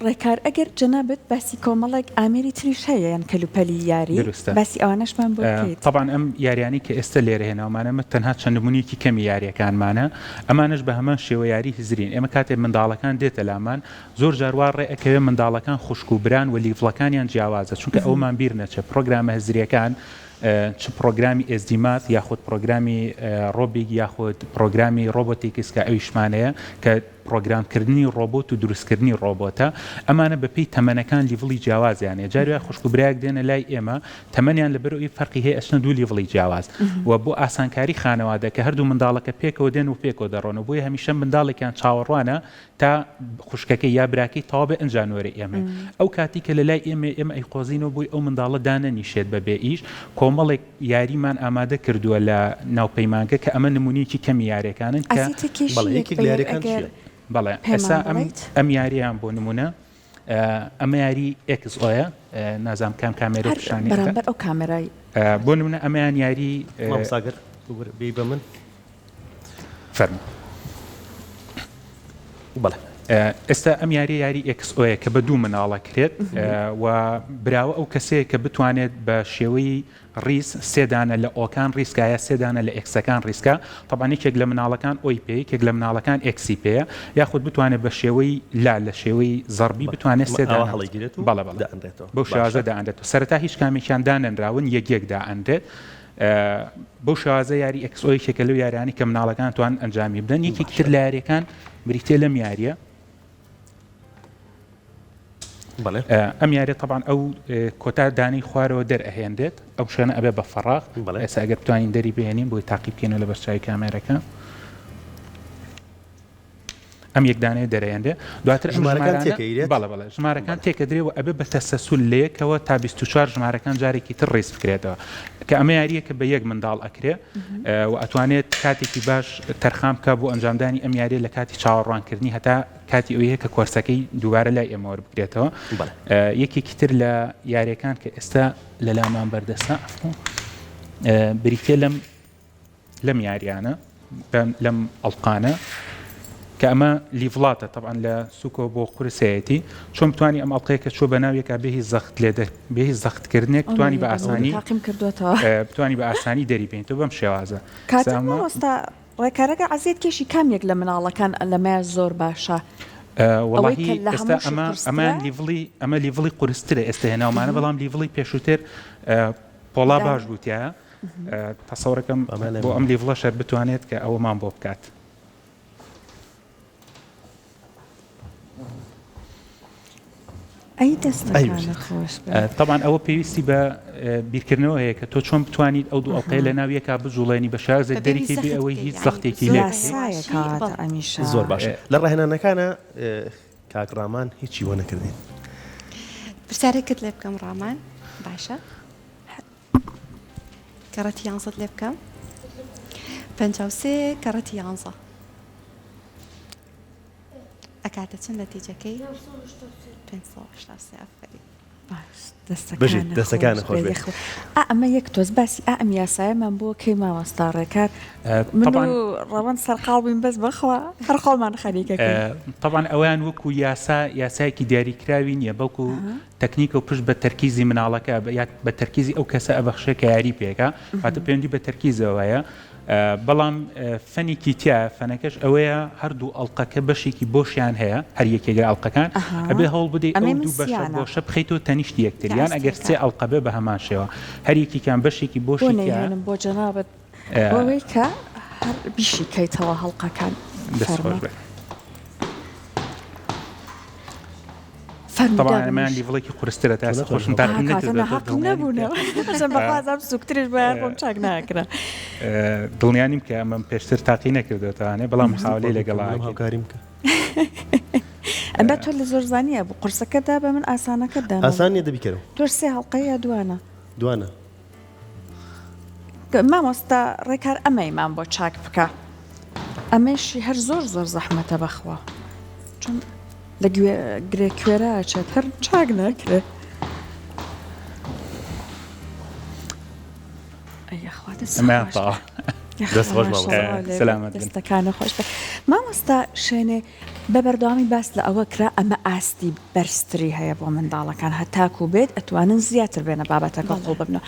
ڕێکار ئەگەر جەنابت باسی کۆمەڵێک ئامێری تریش هەیە یان کەلوپەلی یاری دروستە. باسی ئەوانەشمان بۆ بکەیت. تەبعەن ئەم یاریانەی کە ئێستە لێرە هێناومانە ئەمە تەنها چەند نمونەیەکی کەمی یاریەکانمانە ئەمانەش بە هەمان شێوە یاری هزرین ئێمە کاتێ منداڵەکان دێتە لامان زۆر جار وا ڕێ ئەکەوێ منداڵەکان خوشک و بران و level ەکانیان جیاوازە چونکە ئەوەمان بیر نەچێ پڕۆگرامە هزریەکان چ پڕۆگرامی SD Math یاخود پڕۆگرامی ڕۆبیک یاخود پڕۆگرامی robotics کە ئەویشمان هەیە کە پڕۆگرامکردنی ڕۆبۆت و دروستکردنی ڕۆبۆتە، ئەمانە بەپێی تەمەنەکان level ی جیاوازیان هەیە، جاری وایە خوشک و برایەک دێنە لای ئێمە تەمەنیان لەبەرئەوەی فەرقی هەیە ئەچنە دوو level ی جیاواز و بۆ ئاسانکاری خانەوادە کە هەردوو منداڵەکە پێکەوە دێن و پێکەوە دەڕۆن و بۆیە هەمیشە منداڵێکیان چاوەڕوانە تا خوشکەکەی یا براکەی تەواو بێ ئنجا نۆرەی ئێمەیە ئەو کاتی کە لەلای ئێمەیە ئێمە ئەیقۆزینەوە بۆی ئەو منداڵە دانەنیشێت بە بێ ئیش کۆمەڵێک یاریمان ئامادە کردووە لە ناو پەیمانگە کە ئەمە نمونەیەکی کەمی یاریەکانن کە ئەزیتێکیش بەڵێ یەک یەکێک بە لە یەک یاریەکان ئەگەر چییە؟ بەڵێ پێمان ئێستا ئەم بڵێیت. ئەم یاریان بۆ نمونە ئەمە یاری ئێکس ئۆیە نازانم کام کامێرە هەر پیشانی ئەدا بەرامبەر ئەو کامێرای بۆ نمونە ئەمەیان یاری مامۆستا گەر ببورە بێی بە من. فەرموو. بەڵێ. ئێستا ئەم یاریە یاری ئێکس ئۆیە کە بە دوو مناڵ ئەکرێت و براوە ئەو کەسەیە کە بتوانێت بە شێوەی ڕیز سێ دانە لە ئۆکان ڕیزکا یا سێ دانە لە ئێکسەکان ڕیزکا تەبعەن یەکێک لە مناڵەکان ئۆی پێ یەکێک لە مناڵەکان ئێکسی پێیە یاخود بتوانێت بە شێوەی لا لە شێوەی زەڕبی بتوانێت سێ ئاوا دانە هەڵیگرێت و بەڵێ بەڵێ دائەنرێتەوە بەو شێوازە باشە. دائەنرێتەوە سەرەتا هیچ کامێکیان دانەنراون یەک یەک دائەنرێت بەو شێوازە یاری ئێکس ئۆ یەکێکە لەو یاریانەی کە مناڵەکان توان ئەنجامی بدەن یەکێکی تر لە یاریەکان بریتە لەم یاریە ئەم یاریە طبعا ئەو کۆتا دانەی خوارەوە دەرئەهێنرێت ئەو شوێنە ئەبێ بە فەراغ ئێستا ئەگەر بتوانین دەری بهێنین بۆی تاقی بکەینەوە لە بەرچاوی کامێرەکە ئەم یەک دانەیە دەرەیەنرێ دواتر ئەم ژمارەکان ژمارانە تێکەیرێت؟ بەڵێ بەڵێ ژمارەکان تێکەدرێ و ئەبێ بە تەسەسول لە یەکەوە تا 24 ژمارەکان جارێکی تر ڕیز بکرێتەوە کە ئەمە یارییەکە بە یەک منداڵ ئەکرێ و ئەتوانێت کاتێکی باش تەرخان بکا بۆ ئەنجامدانی ئەم یاریە لە کاتی چاوەڕوانکردنی هەتا کاتی ئەوەیە کە کۆرسەکەی دووبارە لای ئێمە وەربگرێتەوە بەڵێ. یەکێکی تر لە یاریەکان کە ئێستا لە لامان بەردەستە عەفوو بریتیە لەم لەم یاریانە لەم ئەڵقانە. کە ئەمە level اتە تەبعەن لە سوکەوە بۆ قورس هەیەتی چۆن بتوانی ئەم ئەڵقەیە کە چوە بەناو یەکا بێ هیچ زەخت لێ بێ هیچ زەخت کردنێک بتوانی بە ئاسانی تاقیم کردوەتەوە بتوانی بە ئاسانی دەری بێنیتەوە بەم شێوازە کاتێک مامۆستا ڕێکارەکە عەزیەت کێشی کام یەک لە مناڵەکان لەمەیا زۆر باشە ئەوەی کە لە ئێستا ئەمە ئەمە level ی ئەمە level ی قورسترە ئێستا هێناومانە بەڵام level ی پێشووتر پۆڵا باش بوو تیایە تەسەورەکەم بۆ ئەم level ە شەر بتوانێت کە ئەوەمان بۆ بکات. ئەی دەستەکانت خۆش بێت. تەبعەن ئەوە پێویستی بە بیرکردنەوە هەیە کە تۆ چۆن بتوانیت ئەو دوو ئەڵقەیە لە ناو یەکا بجوڵێنی بە شێوازێک دەریکەی بێ ئەوەی هیچ زەختێکی لێ بکەی. یاسایە کەواتە ئەمیشە. زۆر باشە لە ڕاهێنانەکانا کاک ڕامان هیچی وە نەکردین. پرسیارێکت لێ بکەم ڕامان باشە کەڕەتی یانزەت لێ بکەم 53 کەڕەتی یانزە ئەکاتە چەند نەتیجەکەی؟ 583 ئافەرین. بژیت دەستەکانت خۆش بێت. ئا ئەمە یەک تۆز باسی ئا ئەم یاسایەمان بۆ کەی مامۆستا ڕێکار من و ڕەوەند سەرقاڵ بووین بەس بەخوا هەر خۆمان خەریکەکەین. تەبعەن ئەوەیان وەکو یاسا یاسایەکی دیاریکراوی نییە بەڵکو تەکنیکە و پشت بە تەرکیزی مناڵەکە یا بە تەرکیزی ئەو کەسە ئەبەخشێ کە یاری پێکا واتە پەیوەندی بە تەرکیزەوە هەیە بەڵام فەنێکی تیایە فەنەکەش ئەوەیە هەردوو ئەڵقەکە بەشێکی بۆشیان هەیە هەر یەکێک لە ئەڵقەکان ئەبێ هەوڵ بدەی ئەو دوو بەشە بۆشە بخەیتەوە تەنیشتی یەکتر یان ئەگەر سێ ئەڵقە بێ بە هەمان شێوە هەر یەکێکیان بەشێکی بۆشی تیایە بۆ جەنابت بۆ ئەوەی کە هەر بیشیکەیتەوە هەڵقەکان دەست خۆش بێت. طبعا ئەمەیان level ێکی قورسترە تا ئێستا خۆشم تاقیم نەکردووەتەوە سوکتریش بەیان خۆم چاک ناکرا دڵنیا نیم کە ئەمەم پێشتر تاقی نەکردوێتوانێ بەڵام حاولەی لەگەڵ هاوکاریم بکە ئەمە تۆ لە زۆرزانیە بوو قورسەکە دا بە من ئاسانەکە دا ئاسان نیە دەبیکەرەوە تۆ سێ هەڵقەیە یا دوانە دوانە مامۆستا ڕێکار ئەمەیمان بۆ چاک بکە ئەمەشی هەر زۆر زۆر زەحمەتە بەخوا چون لە گوێ گرێ کوێرە ئەچێت هەر چاک ناکرێ. دەستەکانە خۆش مامۆستا شوێنێ بە بەردەوامی باس لە ئەوە کرا ئەمە ئاستی بەرزتری هەیە بۆ منداڵەکان هەتاکو بێت ئەتوانن زیاتر بێنە بابەتەکە قوڵ ببنەوە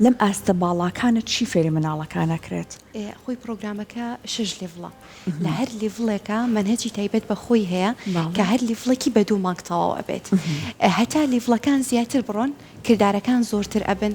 لەم ئاستە باڵاکانە چی فێری مناڵەکان ئەکرێت؟ خۆی پڕۆگرامەکە شەش level ە لە هەر level ێکا مەنهەجی تایبەت بە خۆی هەیە کە هەر level ێکی بە دوو مانگ تەواو ئەبێت هەتا level ەکان زیاتر بڕۆن کردارەکان زۆرتر ئەبن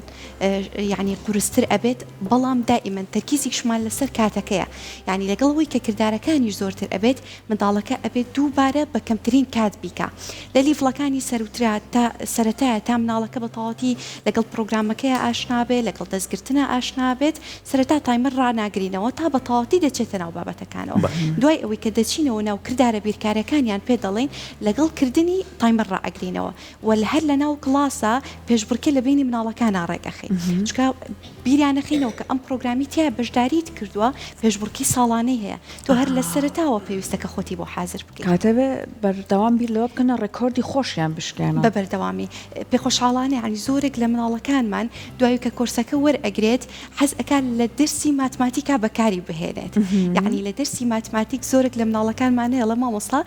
یعنی قورستر ئەبێت بەڵام دائیمەن تەرکیزیشمان لەسەر کاتەکەیە یعنی لەگەڵ ئەوەی کە کردارەکانیش زۆرتر ئەبێت منداڵەکە ئەبێت دووبارە بە کەمترین کات بیکا لە level ەکانی سەروترا تا سەرەتایە تا مناڵەکە بە تەواوەتی لەگەڵ پڕۆگرامەکەیا ئاشنا بێت لەگەڵ دەستگرتنا ئاشنا بێت سەرەتا timer ڕاناگرینەوە تا بە تەواوەتی دەچێتە ناو بابەتەکانەوە دوای ئەوەی کە دەچینەوە ناو کردارە بیرکاریەکانیان پێ دەڵێین لەگەڵ کردنی timer ڕائەگرینەوە وە هەر لە ناو کڵاسا پێشبڕکێ لە بەینی مناڵەکانا ڕێک ئەخەین چونکە بیریان ئەخەینەوە کە ئەم پڕۆگرامی تیا بەشداریت کردووە پێشبڕکی ساڵانەی هەیە تۆ هەر لە سەرەتاوە پێویستە کە خۆتی بۆ حازر بکەیت. کاتێ بەردەوام بیر لەوە بکەنە ڕێکۆردی خۆشیان بشکێنن. بە بەردەوامی پێخۆشحاڵانە یانی زۆرێک لە مناڵەکانمان دوای کە کۆرسەکە وەرئەگرێت حەز ئەکات لە دەرسی ماتماتیکا بەکاری بهێنێت یانی لە دەرسی ماتماتیک زۆرێک لە مناڵەکانمان هەیە ئەڵێ مامۆستا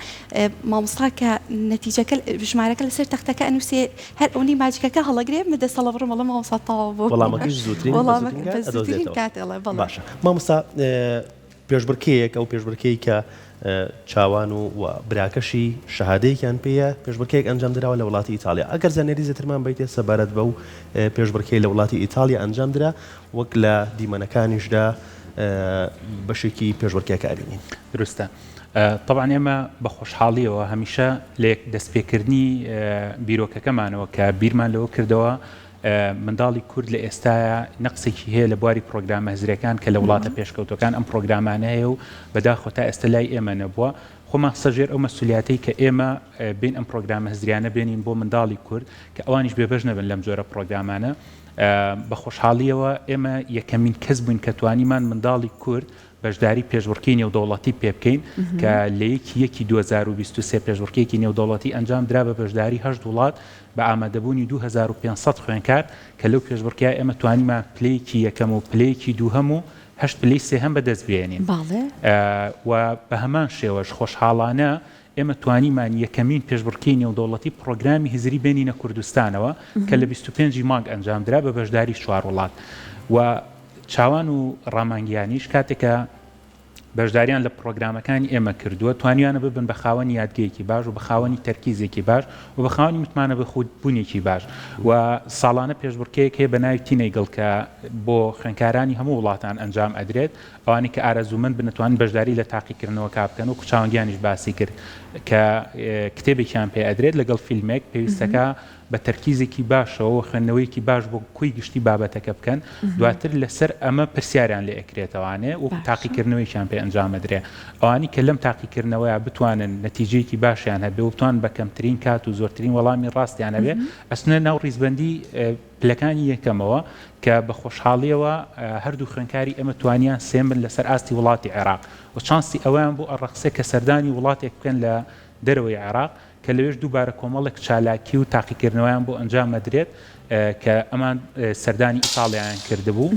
مامۆستا کە نەتیجەکە ژمارەکە لەسەر تەختەکە ئەنووسێ هەر ئەونەی ماجیکەکە هەڵەگرێ من دەست هەڵەبڕم ئەڵێم مامۆستا تەواو بوو. وەڵامەکەیش زووترین بە زووترین کات ئەدۆزێتەوە. کات ئەڵێ بەڵێ. باشە مامۆستا پێشبڕکێیەک ئەو پێشبڕکێی کە چاوان و و براکەشی شەهادەیەکیان پێیە پێشبڕکێیەک ئەنجام دراوە لە وڵاتی ئیتاڵیا ئەگەر زانیاری زیاترمان بەیتێ سەبارەت بەو پێشبڕکێی لە وڵاتی ئیتاڵیا ئەنجام درا وەک لە دیمەنەکانیشدا بەشێکی پێشبڕکێکە ئەبینین. دروستە. تەبعەن ئێمە بە خۆشحاڵیەوە هەمیشە لە یەک دەستپێکردنی بیرۆکەکەمانەوە کە بیرمان لەوە کردەوە منداڵی کورد لە ئێستایا نەقسێکی هەیە لە بواری پڕۆگرامە هزرەکان کە لە وڵاتە پێشکەوتوەکان ئەم پڕۆگرامانە هەیە و بەداخەوە تا ئێستا لای ئێمە نەبووە خۆمان خستە ژێر ئەو مەسولیاتەی کە ئێمە بین ئەم پڕۆگرامە هزریانە بێنین بۆ منداڵی کورد کە ئەوانیش بێبەش نەبن لەم جۆرە پڕۆگرامانە بە خۆشحاڵیەوە ئێمە یەکەمین کەس بووین کە توانیمان منداڵی کورد بەشداری پێشبڕکێی نێودەوڵەتی پێبکەین کە لە یەکی یەکی 2023 پێشبڕکێیەکی نێودەوڵەتی ئەنجام درا بە بەشداری هەشت وڵات بە ئامادەبوونی 2500 خوێنکار کە لەو پێشبڕکێیە ئێمە توانیمان پلەیەکی یەکەم و پلەیەکی دووهەم و. هەشت پلەی سێهەم بەدەست بێنین. بەڵێ. و بە هەمان شێوەش خۆشحاڵانە ئێمە توانیمان یەکەمین پێشبڕکێی نێودەوڵەتی پڕۆگرامی هزری بێنینە کوردستانەوە کە لە 25 ی مانگ ئەنجامدرا بە بەشداری چوار وڵات و چاوان و ڕامانگیانیش کاتێک کە بەشداریان لە پڕۆگرامەکانی ئێمە کردووە توانیویانە ببن بە خاوەنی یادگەیەکی باش و بە خاوەنی تەرکیزێکی باش و بە خاوەنی متمانە بەخودبوونێکی باش و ساڵانە پێشبڕکێیەک هەیە بە ناوی تینەیگڵ کە بۆ خوێندکارانی هەموو وڵاتان ئەنجام ئەدرێت ئەوانەی کە ئارەزوومەند بن ئەتوانن بەشداری لە تاقیکردنەوەکە بکەن وەکو چاوەنگیانیش باسی کرد کە کتێبێکیان پێ ئەدرێت لەگەڵ فیلمێک پێویستەکە بە تەرکیزێکی باشەوە و خوێندنەوەیەکی باش بۆ کۆی گشتی بابەتەکە بکەن دواتر لەسەر ئەمە پرسیاریان لێ ئەکرێتەوانێ وەکو تاقیکردنەوەیەکیان پێ ئەنجام ئەدرێ ئەوانی کە لەم تاقیکردنەوەیە بتوانن نەتیجەیەکی باشیان هەبێ و بتوان بە کەمترین کات و زۆرترین وەڵامی ڕاستیان هەبێ ئەچنە ناو ڕیزبەندی پلەکانی یەکەمەوە کە بە خۆشحاڵیەوە هەردوو خوێنکاری ئێمە توانیان سێم بن لەسەر ئاستی وڵاتی عێراق و چانسی ئەوەیان بۆ ئەڕەخسێ کە سەردانی وڵاتێک بکەن لە دەرەوەی عێراق کە لەوێش دووبارە کۆمەڵێک چالاکی و تاقیکردنەوەیان بۆ ئەنجام ئەدرێت کە ئەمان سەردانی ئیتاڵیایان کردبوو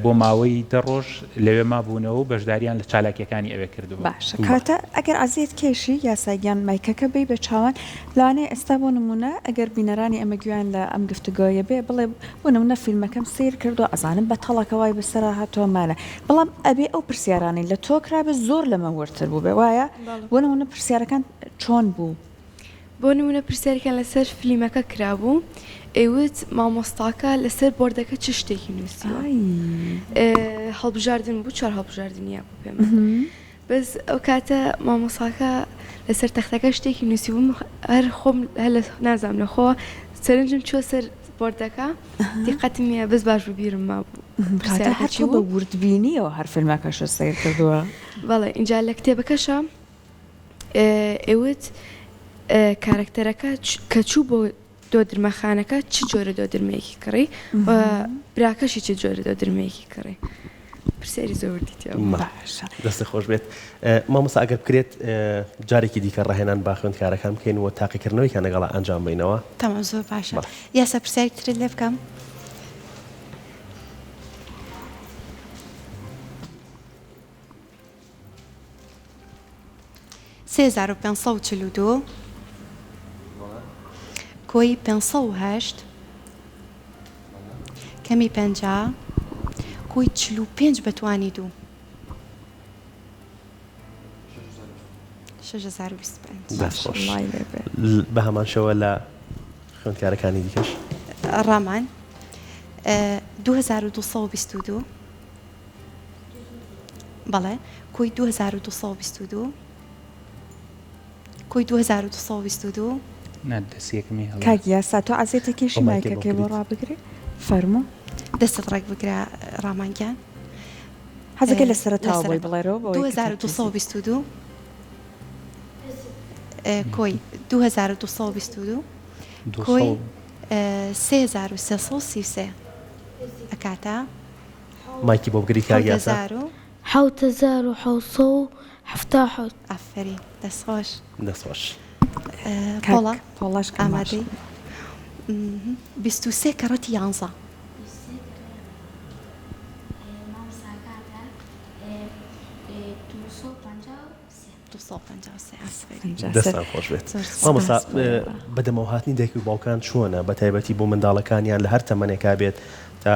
بۆ ماوەی دە ڕۆژ لەوێ مابوونەوە و بەشداریان لە چالاکیەکانی ئەوێ کردبوو. باشە کاتە ئەگەر عەزێت کێشی یاسا گیان مایکەکە بەی بە چاوان لەوانەیە ئێستا بۆ نمونە ئەگەر بینەرانی ئێمە گوێیان لە ئەم گفتوگۆیە بێ بڵێ بۆ نمونە فیلمەکەم سەیر کردوە ئەزانم بە تەڵەکە وای بەسەرا هاتوە مانە بەڵام ئەبێ ئەو پرسیارانەی لە تۆ کرابێ زۆر لەمە وردتر بووبێ وایە بۆ نمونە پرسیارەکان چۆن بوو؟ بۆ نمونە پرسیارێکیان لەسەر فلیمەکە کرابوو ئەیوت مامۆستاکە لەسەر بۆردەکە چ شتێکی نووسیوە هەڵبژاردن بوو چوار هەڵبژاردنیە بوو پێمان بەس ئەو کاتە مامۆساکە لەسەر تەختەکە شتێکی نووسیبووم هەر خۆم هەر لە نازانم لە خۆوە سەرنجم چووە سەر بۆردەکە دیقەتم نییە بەس باش بوو بیرم مابوو کاتە پرسیارەکە هەر چی تۆ بە بوو وردبینیەوە هەر فیلمەکەشت سەیر کردووە. بەڵێ ئینجا لە کتێبەکەشا ئەیوت کارەکتەرەکە کە چوو بۆ دۆدرمەخانەکە چ جۆرە دۆدرمەیەکی کڕی و براکەشی چ جۆرە دۆدرمەیەکی کڕی پرسیاری زۆر وردی تیا بوو. باشە. دەستت خۆش بێت مامۆستا ئەگەر بکرێت جارێکی دیکە ڕاهێنان بە خوێندکارەکان بکەین و تاقیکردنەوەیکان لەگەڵا ئەنجام بەینەوە. تەمام زۆر باشە یاسا پرسیارێکی ترت لێ بکەم؟ 3542 کۆی 508 کەمی 50 کۆی 45 بە توانی دوو 6025 دەست خۆش بە هەمان شێوە لە خوێندکارەکانی دیکەش ڕامان 2222 بەڵێ کۆی 2222 کۆی 2222 نا دەست یەکەمی هەڵەیە. کاک یاسا تۆ عەزێتە کێشی ئەو مایکەی بۆ مایکەکەی بۆ بگریت. ڕابگری فەرموو. دەستت ڕێک بگرە ڕامان گیان. حەزەکەی لە لە سەرەتاوە بۆی سەرەتا بڵێرەوە بەوەی کە تەرکیزی. 2222 کۆی 2222 کۆی 3333 ئەکاتە. مایکی بۆ بگری کاک یاسا. 7777. ئافەرین دەست خۆش. دەست خۆش. کاک پۆڵا پۆڵاش کەم باشە. ئامادەی؟ 23 کەڕەتی یانزە. دەستتان خۆش بێت مامۆستا بەدەمەوە هاتنی دایک و باوکان چۆنە بە تایبەتی بۆ منداڵەکانیان لە هەر تەمەنێکا بێت تا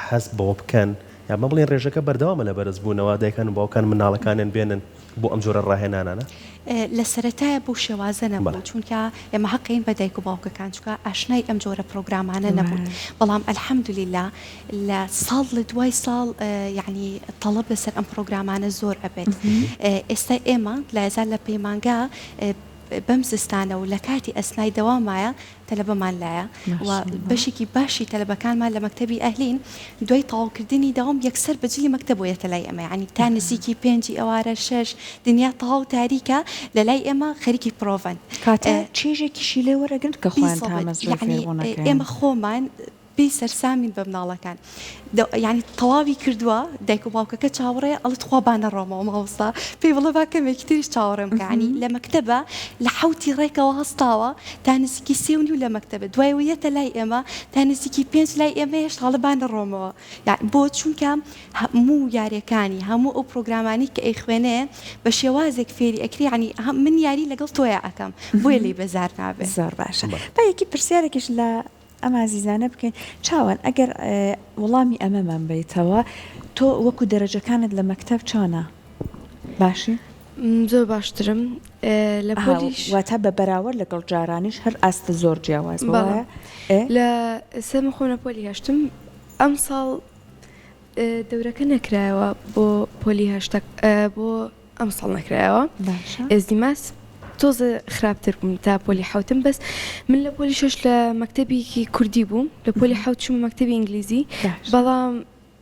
حەز بەوە بکەن یا بە بڵێن ڕێژەکە بەردەوامە لە بەرزبوونەوە دایکان و باوکان منداڵەکانیان بێنن بۆ ئەم جۆرە ڕاهێنانانە؟ لە سەرەتایە بەو شێوازە نەبوو چونکە ئێمە حەقین بە دایک و باوکەکان چونکە ئاشنای ئەم جۆرە پرۆگرامانە نەبوون بەڵام الحمدللە لە ساڵ لە دوای ساڵ یەعنی تەڵەب لەسەر ئەم پڕۆگرامانە زۆر ئەبێت ئێستا ئێمە لایەزال لە پەیمانگا بەم زستانە و لە کاتی ئەسنای دەوامایە تەلەبەمان لایە و بەشێکی باشی تەلەبەکانمان لە مەکتەبی ئەهلین دوای تەواوکردنی دەوام یەکسەر بە جلی مەکتەب یەتە لای ئێمە یەعنی تا نزیکی پێنجی ئێوارە شەش دنیا تەواو تاریکە لە لای ئێمە خەریکی پرۆڤەن کاتە چێژێکیشی لێ وەرەگرن کە خۆیان بیزەبت تامەزرۆی یەعنی فێربوونەکەیان. ئێمە خۆمان. پێی سەرسامین بە مناڵەکان یانی تەواوی کردووە دایک و باوکەکە چاوەڕێ ئەڵێ تخوا با نەڕۆمەوە مامۆستا پێی بڵێ با کەمێکی تریش چاوەڕێم بکە یانی لە مەکتەبە لە حەوتی ڕێکەوە هەستاوە تا نزیکی سێ و نیو لە مەکتەبە دوایەوە یەتە لای ئێمە تا نزیکی پێنج لای ئێمە هێشتا ئەڵێ با نەڕۆمەوە یانی بۆ چونکە هەموو یاریەکانی هەموو ئەو پرۆگرامانی کە ئەیخوێنێ بە شێوازێک فێری ئەکرێ یانی من یاری لەگەڵ تۆیا ئەکەم بۆیە لێی بەزار نابێ. زۆر باشە با یەکی پرسیارێکیش لە ئەم ئازیزانە بکەین چاوان ئەگەر وەڵامی ئەمەمان بەیتەوە تۆ وەکو دەرەجەکانت لە مەکتەب چۆنە باشی؟ زۆر باشترم لە پۆلیش واتە بە بەراوەرد لەگەڵ جارانیش هەر ئاستت زۆر جیاواز بووە بەڵێ لە ئێستا من خۆم لە پۆلی هەشتم ئەمساڵ دەورەکە نەکرایەوە بۆ پۆلی هەشتە بۆ ئەمساڵ نەکرایەوە باشە. ئێزدیماس تۆزێ خراپتر بووم تا پۆلی حەوتم بەس من لە پۆلی شەش لە مەکتەبێکی کوردی بووم لە پۆلی حەوت چوومە مەکتەبی ئینگلیزی باشە. بەڵام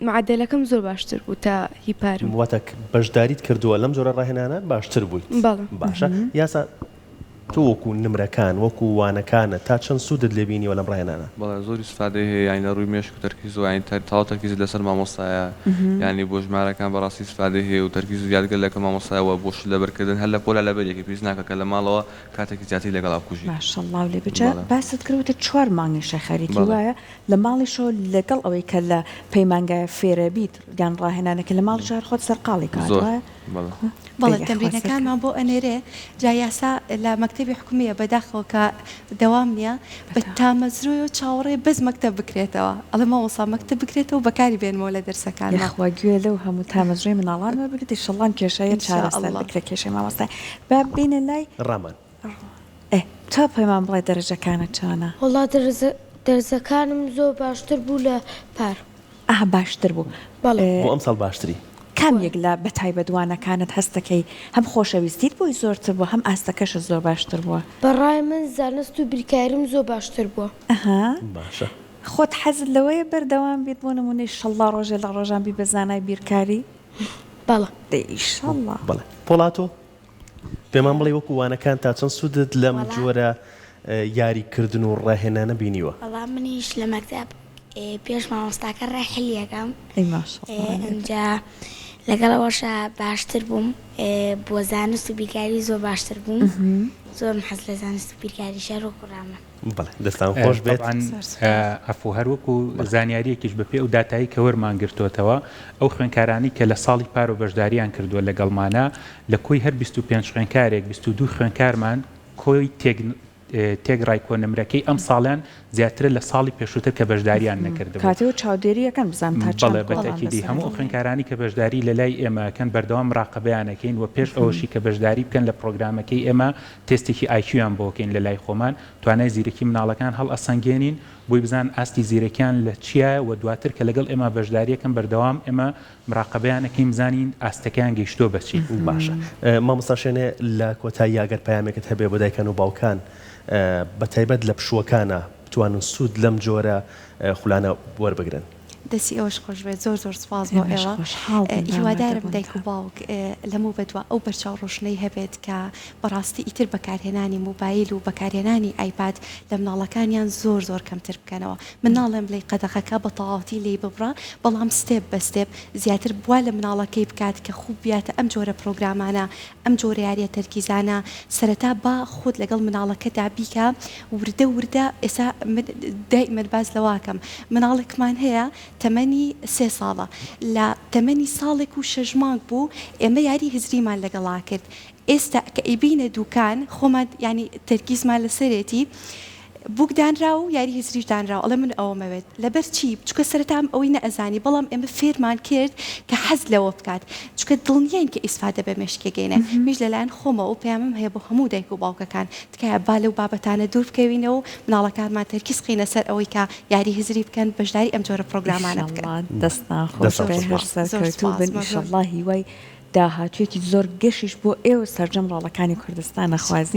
معەدەلەکەم زۆر باشتر بوو تا هی پارم. واتە بەشداریت کردووە لەم جۆرە ڕاهێنانە باشتر بوویت. بەڵێ. باشە یاسا تۆ وەکو نمرەکان وەکو وانەکانت تا چەند سوودت لێ بینیوە لەم ڕاهێنانە؟ بەڵێ زۆر ئیسفادەی هەیە یانی لە ڕووی مێشک و تەرکیز و یانی تەواو تەرکیزت لەسەر مامۆستایە یانی بۆ ژمارەکان بەڕاستی ئیسفادەی هەیە و تەرکیز و یادگە لەکە مامۆستایە وە بۆ شت لەبەر کردن هەر لە پۆلا لەبەر یەکە پێویست ناکا کە لە ماڵەوە کاتێکی زیاتری لەگەڵا بکوژی. ماشاءاللە لێ بێ جا بەڵێ. باست کرد وتت چوار مانگیشە خەریکی بەڵێ. وایە لە ماڵیشەوە لەگەڵ ئەوەی کە لە پەیمانگایە فێرەبیت یان ڕاهێنانەکە لە ماڵیشەوە هەر خۆت سەرقاڵی کات زۆر وایە؟ بەڵێ. بەڵێ دەی یاخوا تەمرینەکانمان سەرکەوتوو. بۆ ئەنێرێ جا یاسا لە مەکتەبی حکومیە بەداخەوە کە دەوام نیە بە بەداخەوە. تامەزرۆیەوە چاوەڕێیە بەس مەکتەب بکرێتەوە ئەڵێ مامۆستا مەکتەب بکرێتەوە بەکاری بێنمەوە لە دەرسەکانما. یاخوا گوێ لەو هەموو تامەزرۆی مناڵان وەربگرێت ئیشەڵا ئەم کێشەیە ان شاء چارەسەر اللە. بکرێت کێشەی مامۆستای با بێینە لای ڕامان. ئێ تۆ پێمان بڵێ دەرەجەکانت چۆنە؟ وەڵا دەرەجەکانم زۆر باشتر بوو لە پار. ئەها باشتر بوو. بەڵێ. بۆ ئەمساڵ باشتری. کام یەک لە بەتایبەت وانەکانت هەست دەکەی هەم خۆشەویستیت بۆی زۆرتر بووە هەم ئاستەکەشت زۆر باشتر بووە؟ بە ڕای من زانست و بیرکاریم زۆر باشتر بووە. ئەها. باشە. خۆت حەزت لەوەیە بەردەوام بیت بۆ نموونە ئیشەڵڵا ڕۆژێ لە ڕۆژان بی بە زانای بیرکاری؟ بەڵێ. دەی ئیشەڵڵا. بەڵێ. پۆڵا تۆ؟ پێمان بڵێ وەکو وانەکان تا چەند سوودت لەم جۆرە یاری کردن و ڕاهێنانە بینیوە؟ وەڵا منیش لە مەکتەب پێش مامۆستاکە ڕێ حلی ئەکەم ئەی ماشاءاللە ئینجا لەگەڵ ئەوەشا باشتر بووم بۆ زانست و بیرکاری زۆر باشتر بووم زۆرم حەز لە زانست و بیرکاریشە هەر وەکو ڕامان. بەڵێ دەستان خۆش بێت. تەبعەن عەفو هەر وەکو زانیاریەکیش بە پێی ئەو داتایەی کە وەرمان گرتۆتەوە ئەو خوێنکارانەی کە لە ساڵی پارەوە بەشداریان کردووە لەگەڵمانا لە کۆی هەر 25 خوێنکارێک 22 خوێنکارمان کۆی تێک تێکڕای کۆنمرەکەی ئەمساڵیان زیاترە لە ساڵی پێشووتر کە بەشداریان نەکردبوو. کاتێ و چاودێری ئەکەن بزانن تا چەند بەڵێ بە گۆڕان تەئکیدی بەسەر هەموو ئەو خوێندکارانەی کە بەشداری لە لای ئێمە ئەکەن بەردەوام مراقەبەیان ئەکەین و پێش ئەوەشی کە بەشداری بکەن لە پڕۆگرامەکەی ئێمە تێستێکی ئایکیویان بۆ ئەکەین لە لای خۆمان توانای زیرەکی مناڵەکان هەڵئەسەنگێنین بۆی بزانن ئاستی زیرەکیان لە چیایە و دواتر کە لەگەڵ ئێمە بەشداری ئەکەن بەردەوام ئێمە مراقەبەیان ئەکەین بزانین ئاستەکەیان گەیشتووە بە چی. باشە مامۆستا شێنێ لە کۆتاییا گەر پەیامێکت هەبێ بۆ دایکان و باوکان بە تایبەت لە پشووەکانا بتوانن سوود لەم جۆرە خولانە وەربگرن. دەستی ئێوەش خۆش بێت زۆر زۆر سوپاس بۆ ئێمەش ئێوە خۆشحاڵ بووین بە هیوادارم دایک و ئامادەبوونتان. باوک لەمەو بەدوا ئەو بەرچاو ڕۆشنەی هەبێت کە بەڕاستی ئیتر بەکارهێنانی موبایل و بەکارهێنانی ئایپاد لە مناڵەکانیان زۆر زۆر کەمتر بکەنەوە من ناڵێم لێی قەدەغەکە بە تەواوەتی لێی ببڕە بەڵام step بە step زیاتر وا لە مناڵەکەی بکات کە خوو بیاتە ئەم جۆرە پرۆگرامانە ئەم جۆرە یاریە تەرکیزانە سەرەتا با خۆت لەگەڵ مناڵەکەتا بیکە وردە وردە ئێستا من دایمەن باس لەوەکەم مناڵێکمان هەیە تەمەنی سێ ساڵە لە تەمەنی ساڵێک و شەش مانگ بوو ئێمە یاری هزریمان لەگەڵا کرد ئێستا کە ئەیبینە دوکان خۆمان یانی تەرکیزمان لەسەرێتی بوک دانراوە و یاری هزریش دانراوە ئەڵێ من ئەوەمەوێت لەبەر چی چونکە سەرەتا ئەم ئەوەی نەئەزانی بەڵام ئێمە فێرمان کرد کە حەز لەوە بکات چونکە دڵنیاین کە ئیسفادە بە مێشکی گەینێ منیش لەلایەن خۆمەوە ئەو پەیامەم هەیە بۆ هەموو دایک و باوکەکان تکایە با لەو بابەتانە دوور بکەوینەوە و مناڵەکانمان تەرکیز خەینە سەر ئەوەی کە یاری هزری بکەن بەشداری ئەم جۆرە پرۆگرامانە بکەن. ئیشەڵا دەستتان خۆش دەستان بێ خۆش هەر بێت. زۆر سەرکەوتوو سوپاس بن مەمنون. ئیشەڵا هیوای داهاتوویەکی زۆر گەشیش بۆ ئێوە سەرجەم ڕۆڵەکانی کوردستان ئەخوازین.